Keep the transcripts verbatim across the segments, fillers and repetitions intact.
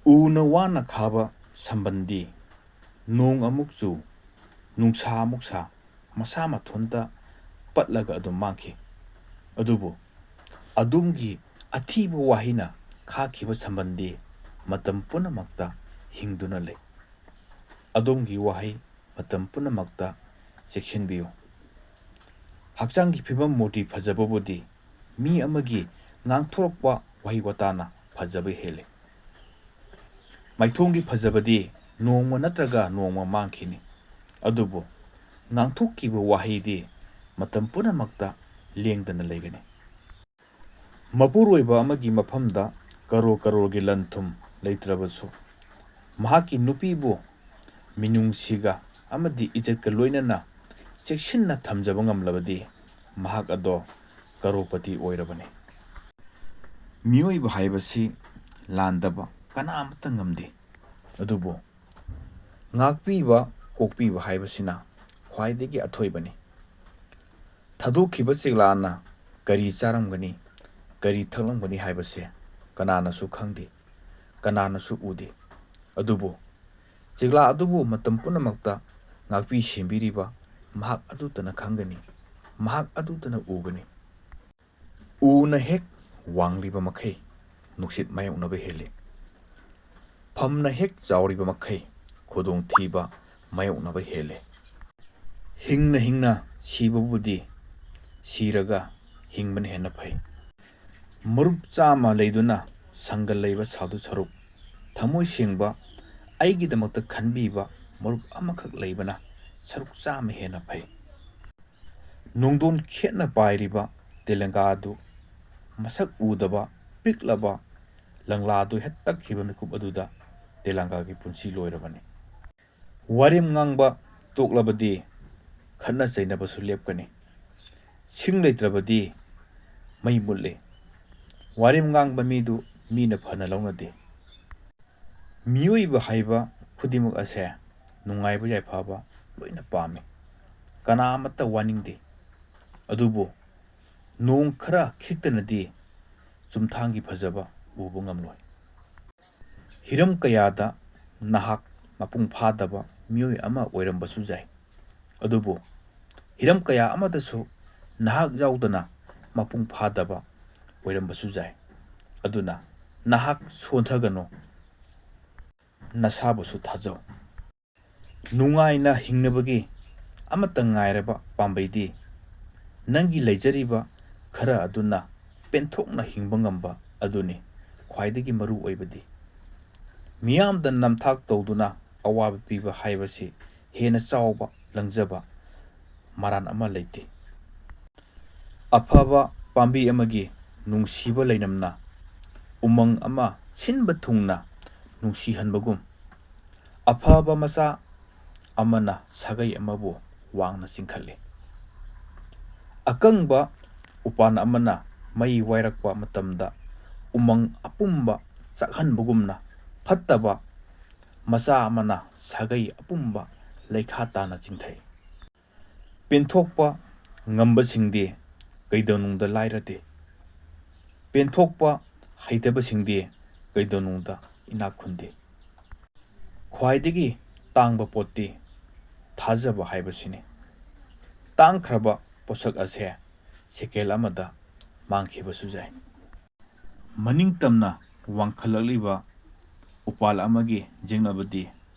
ꯎꯅ ꯋꯥꯅ ꯈꯥꯕ ꯁꯝꯕꯟꯗꯤ ꯅꯣꯡ ꯑꯃꯨꯛ ꯆꯨ, ꯅꯨꯡꯁꯥ ꯑꯃꯨꯛ ꯁꯥ, ꯃꯁꯥ ꯃꯊꯣꯟꯇ ꯄꯠꯂꯒ ꯑꯗꯨꯝ ꯃꯥꯡꯈꯤ꯫ ꯑꯗꯨꯕꯨ ꯑꯗꯣꯝꯒꯤ ꯑꯊꯤꯕ ꯋꯥꯍꯩꯅ ꯈꯥꯈꯤꯕ ꯁꯝꯕꯟꯗꯤ ꯃꯇꯝ ꯄꯨꯝꯅꯃꯛꯇ ꯍꯤꯡꯗꯨꯅ ꯂꯩ꯫ ꯑꯗꯣꯝꯒꯤ ꯋꯥꯍꯩ ꯃꯇꯝ ꯄꯨꯝꯅꯃꯛꯇ ꯆꯦꯛꯁꯤꯟꯕꯤꯌꯨ꯫ ꯍꯛꯆꯥꯡꯒꯤ ꯐꯤꯕꯝ ꯃꯨꯔꯇꯤ ꯐꯖꯕꯕꯨꯗꯤ ꯃꯤ ꯑꯃꯒꯤ ꯉꯥꯡꯊꯣꯔꯛꯄ ꯋꯥꯍꯩ ꯋꯥꯇꯥꯅ ꯐꯖꯕ ꯍꯦꯜꯂꯤ꯫ ꯃꯥꯏꯊꯣꯡꯒꯤ ꯐꯖꯕꯗꯤ ꯅꯣꯡꯃ ꯅꯠꯇ꯭ꯔꯒ ꯅꯣꯡꯃ ꯃꯥꯡꯈꯤꯅꯤ, ꯑꯗꯨꯕꯨ ꯉꯥꯡꯊꯣꯛꯈꯤꯕ ꯋꯥꯍꯩꯗꯤ ꯃꯇꯝ ꯄꯨꯝꯅꯃꯛꯇ ꯂꯦꯡꯗꯅ ꯂꯩꯒꯅꯤ꯫ ꯃꯄꯨꯔꯣꯏꯕ ꯑꯃꯒꯤ ꯃꯐꯝꯗ ꯀꯔꯣꯔ ꯀꯔꯣꯔꯒꯤ ꯂꯟ ꯊꯨꯝ ꯂꯩꯇ꯭ꯔꯕꯁꯨ, ꯃꯍꯥꯛꯀꯤ ꯅꯨꯄꯤꯕꯨ ꯃꯤꯅꯨꯡꯁꯤꯒ ꯑꯃꯗꯤ ꯏꯖꯠꯀ ꯂꯣꯏꯅꯅ ꯆꯦꯛꯁꯤꯟꯅ ꯊꯝꯖꯕ ꯉꯝꯂꯕꯗꯤ, ꯃꯍꯥꯛ ꯑꯗꯣ ꯀꯔꯣꯔꯄꯇꯤ ꯑꯣꯏꯔꯕꯅꯤ꯫ ꯃꯤꯑꯣꯏꯕ ꯍꯥꯏꯕꯁꯤ ꯂꯥꯟꯗꯕ ꯀꯅꯥꯃꯠꯇ ꯉꯝꯗꯦ, ꯑꯗꯨꯕꯨ ꯉꯥꯛꯄꯤꯕ, ꯀꯣꯛꯄꯤꯕ ꯍꯥꯏꯕꯁꯤꯅ ꯈ꯭ꯋꯥꯏꯗꯒꯤ ꯑꯊꯣꯏꯕꯅꯤ꯫ ꯊꯥꯗꯣꯛꯈꯤꯕ ꯆꯦꯛꯂꯥꯅ ꯀꯔꯤ ꯆꯥꯔꯝꯒꯅꯤ, ꯀꯔꯤ ꯊꯛꯂꯝꯒꯅꯤ ꯍꯥꯏꯕꯁꯦ ꯀꯅꯥꯅꯁꯨ ꯈꯪꯗꯦ, ꯀꯅꯥꯅꯁꯨ ꯎꯗꯦ꯫ ꯑꯗꯨꯕꯨ ꯆꯦꯛꯂꯥ ꯑꯗꯨꯕꯨ ꯃꯇꯝ ꯄꯨꯝꯅꯃꯛꯇ ꯉꯥꯛꯄꯤ ꯁꯦꯟꯕꯤꯔꯤꯕ ꯃꯍꯥꯛ ꯑꯗꯨꯇꯅ ꯈꯪꯒꯅꯤ, ꯃꯍꯥꯛ ꯑꯗꯨꯇꯅ ꯎꯒꯅꯤ꯫ ꯎꯅ ꯍꯦꯛ ꯋꯥꯡꯂꯤꯕ ꯃꯈꯩ ꯅꯨꯡꯁꯤꯠ ꯃꯥꯌꯣꯛꯅꯕ ꯍꯦꯜꯂꯤ꯫ ꯐꯝꯅ ꯍꯦꯛ ꯆꯥꯎꯔꯤꯕ ꯃꯈꯩ ꯈꯨꯗꯣꯡꯊꯤꯕ ꯃꯥꯌꯣꯛꯅꯕ ꯍꯦꯜꯂꯤ꯫ ꯍꯤꯡꯅ ꯍꯤꯡꯅ ꯁꯤꯕꯕꯨꯗꯤ ꯁꯤꯔꯒ ꯍꯤꯡꯕꯅ ꯍꯦꯟꯅ ꯐꯩ꯫ ꯃꯔꯨꯞ ꯆꯥꯝꯃ ꯂꯩꯗꯨꯅ ꯁꯪꯒ ꯂꯩꯕ ꯁꯥꯗꯨ ꯁꯔꯨꯛ, ꯊꯃꯣꯏ ꯁꯦꯡꯕ, ꯑꯩꯒꯤꯗꯃꯛꯇ ꯈꯟꯕꯤꯕ ꯃꯔꯨꯞ ꯑꯃꯈꯛ ꯂꯩꯕꯅ ꯁꯔꯨꯛ ꯆꯥꯝꯃ ꯍꯦꯟꯅ ꯐꯩ꯫ ꯅꯣꯡꯗꯣꯟ ꯈꯦꯠꯅ ꯄꯥꯏꯔꯤꯕ ꯇꯦꯂꯪꯒꯥ ꯑꯗꯨ ꯃꯁꯛ ꯎꯗꯕ ꯄꯤꯛꯂꯕ ꯂꯪꯂꯥꯗꯨ ꯍꯦꯛ ꯇꯛꯈꯤꯕ ꯃꯤꯀꯨꯞ ꯑꯗꯨꯗ ꯇꯦꯂꯪꯒꯥꯒꯤ ꯄꯨꯟꯁꯤ ꯂꯣꯏꯔꯕꯅꯤ꯫ ꯋꯥꯔꯦꯝ ꯉꯥꯡꯕ ꯇꯣꯛꯂꯕꯗꯤ ꯈꯠꯅ ꯆꯩꯅꯕꯁꯨ ꯂꯦꯞꯀꯅꯤ꯫ ꯁꯤꯡ ꯂꯩꯇ꯭ꯔꯕꯗꯤ ꯃꯩ ꯃꯨꯠꯂꯤ꯫ ꯋꯥꯔꯦꯝ ꯉꯥꯡꯕ ꯃꯤꯗꯨ ꯃꯤꯅ ꯐꯅ ꯂꯧꯅꯗꯦ꯫ ꯃꯤꯑꯣꯏꯕ ꯍꯥꯏꯕ ꯈꯨꯗꯤꯡꯃꯛ ꯑꯁꯦ ꯅꯨꯡꯉꯥꯏꯕ ꯌꯥꯏꯐꯕ ꯂꯣꯏꯅ ꯄꯥꯝꯃꯤ꯫ ꯀꯅꯥ ꯑꯃꯠꯇ ꯋꯥꯅꯤꯡꯗꯦ꯫ ꯑꯗꯨꯕꯨ ꯅꯣꯡ ꯈꯔ ꯈꯤꯛꯇꯅꯗꯤ ꯆꯨꯝꯊꯥꯡꯒꯤ ꯐꯖꯕ ꯎꯕ ꯉꯝꯂꯣꯏ꯫ ꯍꯤꯔꯝ ꯀꯌꯥꯗ ꯅꯍꯥꯛ ꯃꯄꯨꯡ ꯐꯥꯗꯕ ꯃꯤꯑꯣꯏ ꯑꯃ ꯑꯣꯏꯔꯝꯕꯁꯨ ꯌꯥꯏ꯫ ꯑꯗꯨꯕꯨ ꯍꯤꯔꯝ ꯀꯌꯥ ꯑꯃꯗꯁꯨ ꯅꯍꯥꯛ ꯌꯥꯎꯗꯅ ꯃꯄꯨꯡ ꯐꯥꯗꯕ ꯑꯣꯏꯔꯝꯕꯁꯨ ꯌꯥꯏ꯫ ꯑꯗꯨꯅ ꯅꯍꯥꯛ ꯁꯣꯟꯊꯒꯅꯨ, ꯅꯁꯥꯕꯨꯁꯨ ꯊꯥꯖꯧ꯫ ꯅꯨꯡꯉꯥꯏꯅ ꯍꯤꯡꯅꯕꯒꯤ ꯑꯃꯠꯇ ꯉꯥꯏꯔꯕ ꯄꯥꯝꯕꯩꯗꯤ ꯅꯪꯒꯤ ꯂꯩꯖꯔꯤꯕ ꯈꯔ ꯑꯗꯨꯅ ꯄꯦꯟꯊꯣꯛꯅ ꯍꯤꯡꯕ ꯉꯝꯕ ꯑꯗꯨꯅꯤ ꯈ꯭ꯋꯥꯏꯗꯒꯤ ꯃꯔꯨ ꯑꯣꯏꯕꯗꯤ꯫ ꯃꯤꯌꯥꯝꯗ ꯅꯝꯊꯥꯛ ꯇꯧꯗꯨꯅ ꯑꯋꯥꯕ ꯄꯤꯕ ꯍꯥꯏꯕꯁꯤ ꯍꯦꯟꯅ ꯆꯥꯎꯕ ꯂꯪꯖꯕ ꯃꯔꯥꯟ ꯑꯃ ꯂꯩꯇꯦ꯫ ꯑꯐꯕ ꯄꯥꯝꯕꯤ ꯑꯃꯒꯤ ꯅꯨꯡꯁꯤꯕ ꯂꯩꯅꯝꯅ ꯎꯃꯪ ꯑꯃ ꯁꯤꯟꯕ ꯊꯨꯡꯅ ꯅꯨꯡꯁꯤꯍꯟꯕꯒꯨꯝ, ꯑꯐꯕ ꯃꯆꯥ ꯑꯃꯅ ꯁꯥꯒꯩ ꯑꯃꯕꯨ ꯋꯥꯡꯅ ꯆꯤꯡꯈꯠꯂꯤ꯫ ꯑꯀꯪꯕ ꯎꯄꯥꯟ ꯑꯃꯅ ꯃꯩ ꯋꯥꯏꯔꯛꯄ ꯃꯇꯝꯗ ꯎꯃꯪ ꯑꯄꯨꯝꯕ ꯆꯥꯛꯍꯟꯕꯒꯨꯝꯅ, ꯐꯠꯇꯕ ꯃꯆꯥ ꯑꯃꯅ ꯁꯥꯒꯩ ꯑꯄꯨꯝꯕ ꯂꯩꯈꯥ ꯇꯥꯅ ꯆꯤꯡꯊꯩ꯫ ꯄꯦꯟꯊꯣꯛꯄ ꯉꯝꯕꯁꯤꯡꯗꯤ ꯀꯩꯗꯧꯅꯨꯡꯗ ꯂꯥꯏꯔꯗꯦ꯫ ꯄꯦꯟꯊꯣꯛꯄ ꯍꯩꯇꯕꯁꯤꯡꯗꯤ ꯀꯩꯗꯧꯅꯨꯡꯗ ꯏꯅꯥꯛ ꯈꯨꯟꯗꯦ꯫ ꯈ꯭ꯋꯥꯏꯗꯒꯤ ꯇꯥꯡꯕ ꯄꯣꯠꯇꯤ ꯊꯥꯖꯕ ꯍꯥꯏꯕꯁꯤꯅꯤ꯫ ꯇꯥꯡꯈ꯭ꯔꯕ ꯄꯣꯠꯁꯛ ꯑꯁꯦ ꯁꯦꯀꯦꯜ ꯑꯃꯗ ꯃꯥꯡꯈꯤꯕꯁꯨ ꯌꯥꯏ꯫ ꯃꯅꯤꯡ ꯇꯝꯅ ꯋꯥꯡꯈꯠꯂꯛꯂꯤꯕ ꯎꯄꯥꯜ ꯑꯃꯒꯤ ꯌꯦꯛꯅꯕꯗꯤ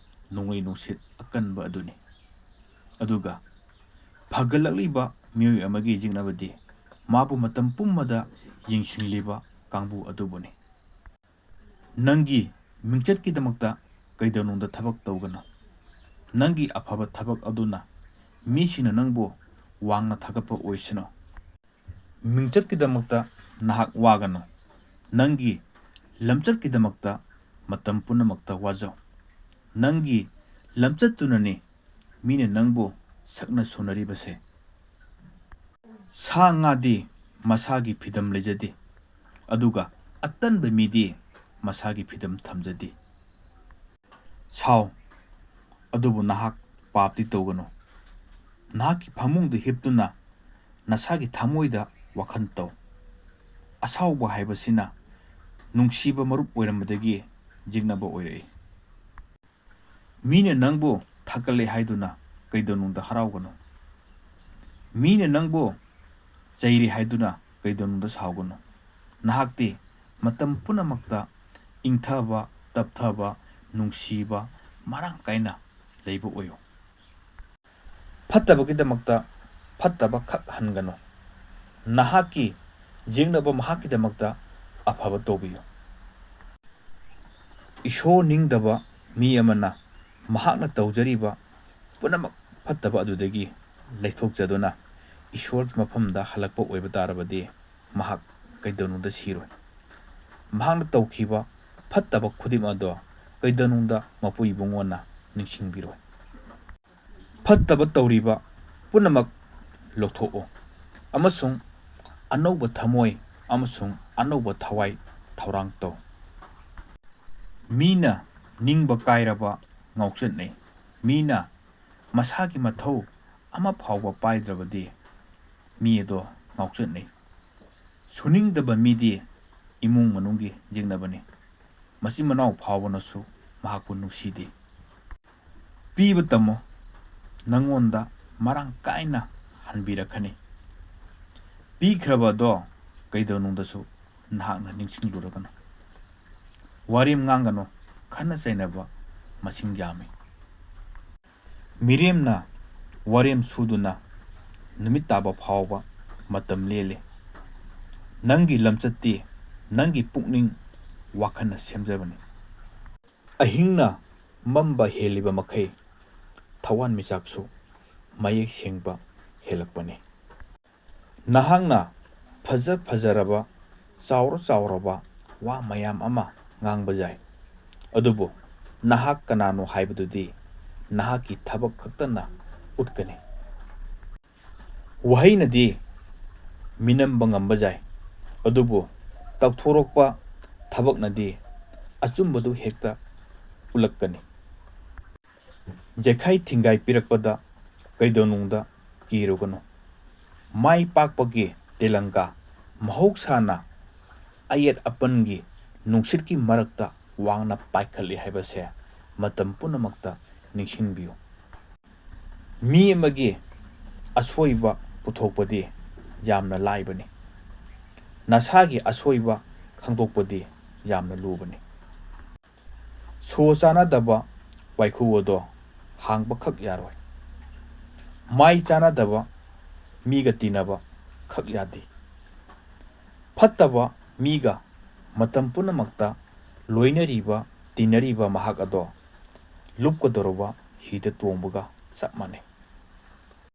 ꯅꯣꯡꯂꯩ ꯅꯨꯡꯁꯤꯠ ꯑꯀꯟꯕ ꯑꯗꯨꯅꯤ꯫ ꯑꯗꯨꯒ ꯐꯒꯠꯂꯛꯂꯤꯕ ꯃꯤꯑꯣꯏ ꯑꯃꯒꯤ ꯌꯦꯛꯅꯕꯗꯤ ꯃꯥꯕꯨ ꯃꯇꯝ ꯄꯨꯝꯕꯗ ꯌꯦꯡꯁꯤꯜꯂꯤꯕ ꯀꯥꯡꯕꯨ ꯑꯗꯨꯕꯨꯅꯤ꯫ ꯅꯪꯒꯤ ꯃꯤꯡꯆꯠꯀꯤꯗꯃꯛꯇ ꯀꯩꯗꯧꯅꯨꯡꯗ ꯊꯕꯛ ꯇꯧꯒꯅꯨ꯫ ꯅꯪꯒꯤ ꯑꯐꯕ ꯊꯕꯛ ꯑꯗꯨꯅ ꯃꯤꯁꯤꯡꯅ ꯅꯪꯕꯨ ꯋꯥꯡꯅ ꯊꯥꯒꯠꯄ ꯑꯣꯏꯁꯅꯨ꯫ ꯃꯤꯡꯆꯠꯀꯤꯗꯃꯛꯇ ꯅꯍꯥꯛ ꯋꯥꯒꯅꯨ꯫ ꯅꯪꯒꯤ ꯂꯝꯆꯠꯀꯤꯗꯃꯛꯇ ꯃꯇꯝ ꯄꯨꯝꯅꯃꯛꯇ ꯋꯥꯖꯧ꯫ ꯅꯪꯒꯤ ꯂꯝꯆꯠꯇꯨꯅꯅꯤ ꯃꯤꯅ ꯅꯪꯕꯨ ꯁꯛꯅ ꯁꯣꯟꯅꯔꯤꯕꯁꯦ꯫ ꯁꯥ ꯉꯥꯗꯤ ꯃꯁꯥꯒꯤ ꯐꯤꯗꯝ ꯂꯩꯖꯗꯦ, ꯑꯗꯨꯒ ꯑꯇꯟꯕ ꯃꯤꯗꯤ ꯃꯁꯥꯒꯤ ꯐꯤꯗꯝ ꯊꯝꯖꯗꯦ꯫ ꯁꯥꯎ, ꯑꯗꯨꯕꯨ ꯅꯍꯥꯛ ꯄꯥꯞꯇꯤ ꯇꯧꯒꯅꯨ꯫ ꯅꯍꯥꯛꯀꯤ ꯐꯃꯨꯡꯗ ꯍꯤꯞꯇꯨꯅ ꯅꯁꯥꯒꯤ ꯊꯃꯣꯏꯗ ꯋꯥꯈꯜ ꯇꯧ꯫ ꯑꯁꯥꯎꯕ ꯍꯥꯏꯕꯁꯤꯅ ꯅꯨꯡꯁꯤꯕ ꯃꯔꯨꯞ ꯑꯣꯏꯔꯝꯕꯗꯒꯤ ꯌꯦꯛꯅꯕ ꯑꯣꯏꯔꯛꯏ꯫ ꯃꯤꯅ ꯅꯪꯕꯨ ꯊꯥꯒꯠꯂꯦ ꯍꯥꯏꯗꯨꯅ ꯀꯩꯗꯧꯅꯨꯡꯗ ꯍꯔꯥꯎꯒꯅꯨ꯫ ꯃꯤꯅ ꯅꯪꯕꯨ ꯆꯩꯔꯦ ꯍꯥꯏꯗꯨꯅ ꯀꯩꯗꯧꯅꯨꯡꯗ ꯁꯥꯎꯒꯅꯨ꯫ ꯅꯍꯥꯛꯇꯤ ꯃꯇꯝ ꯄꯨꯝꯅꯃꯛꯇ ꯏꯪꯊꯕ, ꯇꯞꯊꯕ, ꯅꯨꯡꯁꯤꯕ ꯃꯔꯥꯡ ꯀꯥꯏꯅ ꯂꯩꯕ ꯑꯣꯏꯌꯨ꯫ ꯐꯠꯇꯕꯒꯤꯗꯃꯛꯇ ꯐꯠꯇꯕ ꯈꯛ ꯍꯟꯒꯅꯨ꯫ ꯅꯍꯥꯛꯀꯤ ꯌꯦꯛꯅꯕ ꯃꯍꯥꯛꯀꯤꯗꯃꯛꯇ ꯑꯐꯕ ꯇꯧꯕꯤꯌꯨ꯫ ꯏꯁꯣꯔ ꯅꯤꯡꯗꯕ ꯃꯤ ꯑꯃꯅ ꯃꯍꯥꯛꯅ ꯇꯧꯖꯔꯤꯕ ꯄꯨꯝꯅꯃꯛ ꯐꯠꯇꯕ ꯑꯗꯨꯗꯒꯤ ꯂꯩꯊꯣꯛꯆꯗꯨꯅ ꯏꯁꯣꯔꯒꯤ ꯃꯐꯝꯗ ꯍꯜꯂꯛꯄ ꯑꯣꯏꯕ ꯇꯥꯔꯕꯗꯤ, ꯃꯍꯥꯛ ꯀꯩꯗꯧꯅꯨꯡꯗ ꯁꯤꯔꯣꯏ꯫ ꯃꯍꯥꯛꯅ ꯇꯧꯈꯤꯕ ꯐꯠꯇꯕ ꯈꯨꯗꯤꯡꯃꯛ ꯑꯗꯣ ꯀꯩꯗꯧꯅꯨꯡꯗ ꯃꯄꯨ ꯏꯕꯨꯡꯉꯣꯅ ꯅꯤꯡꯁꯤꯡꯕꯤꯔꯣꯏ꯫ ꯐꯠꯇꯕ ꯇꯧꯔꯤꯕ ꯄꯨꯝꯅꯃꯛ ꯂꯧꯊꯣꯛꯎ, ꯑꯃꯁꯨꯡ ꯑꯅꯧꯕ ꯊꯃꯣꯏ ꯑꯃꯁꯨꯡ ꯑꯅꯧꯕ ꯊꯋꯥꯏ ꯊꯧꯔꯥꯡ ꯇꯧ꯫ ꯃꯤꯅ ꯅꯤꯡꯕ ꯀꯥꯏꯔꯕ ꯉꯥꯎꯆꯠꯅꯩ꯫ ꯃꯤꯅ ꯃꯁꯥꯒꯤ ꯃꯊꯧ ꯑꯃ ꯐꯥꯎꯕ ꯄꯥꯏꯗ꯭ꯔꯕꯗꯤ ꯃꯤ ꯑꯗꯣ ꯉꯥꯎꯆꯠꯅꯩ꯫ ꯁꯨꯅꯤꯡꯗꯕ ꯃꯤꯗꯤ ꯏꯃꯨꯡ ꯃꯅꯨꯡꯒꯤ ꯌꯦꯛꯅꯕꯅꯤ꯫ ꯃꯆꯤꯟ ꯃꯅꯥꯎ ꯐꯥꯎꯕꯅꯁꯨ ꯃꯍꯥꯛꯄꯨ ꯅꯨꯡꯁꯤꯗꯦ꯫ ꯄꯤꯕ ꯇꯝꯃꯨ, ꯅꯪꯉꯣꯟꯗ ꯃꯔꯥꯡ ꯀꯥꯏꯅ ꯍꯟꯕꯤꯔꯛꯀꯅꯤ꯫ ꯄꯤꯈ꯭ꯔꯕ ꯑꯗꯣ ꯀꯩꯗꯧꯅꯨꯡꯗꯁꯨ ꯅꯍꯥꯛꯅ ꯅꯤꯡꯁꯤꯡꯂꯨꯔꯒꯅꯨ꯫ ꯋꯥꯔꯦꯝ ꯉꯥꯡꯒꯅꯨ, ꯈꯠꯅ ꯆꯩꯅꯕ ꯃꯁꯤꯡ ꯌꯥꯝꯃꯤ꯫ ꯃꯤꯔꯦꯝꯅ ꯋꯥꯔꯦꯝ ꯁꯨꯗꯨꯅ ꯅꯨꯃꯤꯠ ꯇꯥꯕ ꯐꯥꯎꯕ ꯃꯇꯝ ꯂꯦꯜꯂꯤ꯫ ꯅꯪꯒꯤ ꯂꯝꯆꯠꯇꯤ ꯅꯪꯒꯤ ꯄꯨꯛꯅꯤꯡ ꯋꯥꯈꯜꯅ ꯁꯦꯝꯖꯕꯅꯤ꯫ ꯑꯍꯤꯡꯅ ꯃꯝꯕ ꯍꯦꯜꯂꯤꯕ ꯃꯈꯩ ꯊꯋꯥꯟꯃꯤꯆꯥꯛꯁꯨ ꯃꯌꯦꯛ ꯁꯦꯡꯕ ꯍꯦꯜꯂꯛꯄꯅꯤ꯫ ꯅꯍꯥꯛꯅ ꯐꯖ ꯐꯖꯔꯕ, ꯆꯥꯎꯔ ꯆꯥꯎꯔꯕ ꯋꯥ ꯃꯌꯥꯝ ꯑꯃ ꯉꯥꯡꯕ ꯌꯥꯏ, ꯑꯗꯨꯕꯨ ꯅꯍꯥꯛ ꯀꯅꯥꯅꯣ ꯍꯥꯏꯕꯗꯨꯗꯤ ꯅꯍꯥꯛꯀꯤ ꯊꯕꯛ ꯈꯛꯇꯅ ꯎꯠꯀꯅꯤ꯫ ꯋꯥꯍꯩꯅꯗꯤ ꯃꯤꯅꯝꯕ ꯉꯝꯕ ꯌꯥꯏ, ꯑꯗꯨꯕꯨ ꯇꯧꯊꯣꯔꯛꯄ ꯊꯕꯛꯅꯗꯤ ꯑꯆꯨꯝꯕꯗꯨ ꯍꯦꯛꯇ ꯎꯠꯂꯛꯀꯅꯤ꯫ ꯌꯩꯈꯥꯏ ꯊꯤꯡꯒꯥꯏ ꯄꯤꯔꯛꯄꯗ ꯀꯩꯗꯧꯅꯨꯡꯗ ꯀꯤꯔꯨꯒꯅꯨ꯫ ꯃꯥꯏ ꯄꯥꯛꯄꯒꯤ ꯇꯦꯂꯪꯒꯥ ꯃꯍꯧꯁꯥꯅ ꯑꯌꯦꯠ ꯑꯄꯟꯒꯤ ꯅꯨꯡꯁꯤꯠꯀꯤ ꯃꯔꯛꯇ ꯋꯥꯡꯅ ꯄꯥꯏꯈꯠꯂꯤ ꯍꯥꯏꯕꯁꯦ ꯃꯇꯝ ꯄꯨꯝꯅꯃꯛꯇ ꯅꯤꯡꯁꯤꯡꯕꯤꯌꯨ꯫ ꯃꯤ ꯑꯃꯒꯤ ꯑꯁꯣꯏꯕ ꯄꯨꯊꯣꯛꯄꯗꯤ ꯌꯥꯝꯅ ꯂꯥꯏꯕꯅꯤ꯫ ꯅꯁꯥꯒꯤ ꯑꯁꯣꯏꯕ ꯈꯪꯗꯣꯛꯄꯗꯤ ꯌꯥꯝꯅ ꯂꯨꯕꯅꯤ꯫ ꯁꯣ ꯆꯥꯅꯗꯕ ꯋꯥꯏꯈꯨ ꯑꯗꯣ ꯍꯥꯡꯕꯈꯛ ꯌꯥꯔꯣꯏ꯫ ꯃꯥꯏ ꯆꯥꯅꯗꯕ ꯃꯤꯒ ꯇꯤꯟꯅꯕ ꯈꯛ ꯌꯥꯗꯦ꯫ ꯐꯠꯇꯕ ꯃꯤꯒ ꯃꯇꯝ ꯄꯨꯝꯅꯃꯛꯇ ꯂꯣꯏꯅꯔꯤꯕ, ꯇꯤꯟꯅꯔꯤꯕ ꯃꯍꯥꯛ ꯑꯗꯣ ꯂꯨꯞꯀꯗꯧꯔꯕ ꯍꯤꯗ ꯇꯣꯡꯕꯒ ꯆꯞ ꯃꯥꯟꯅꯩ꯫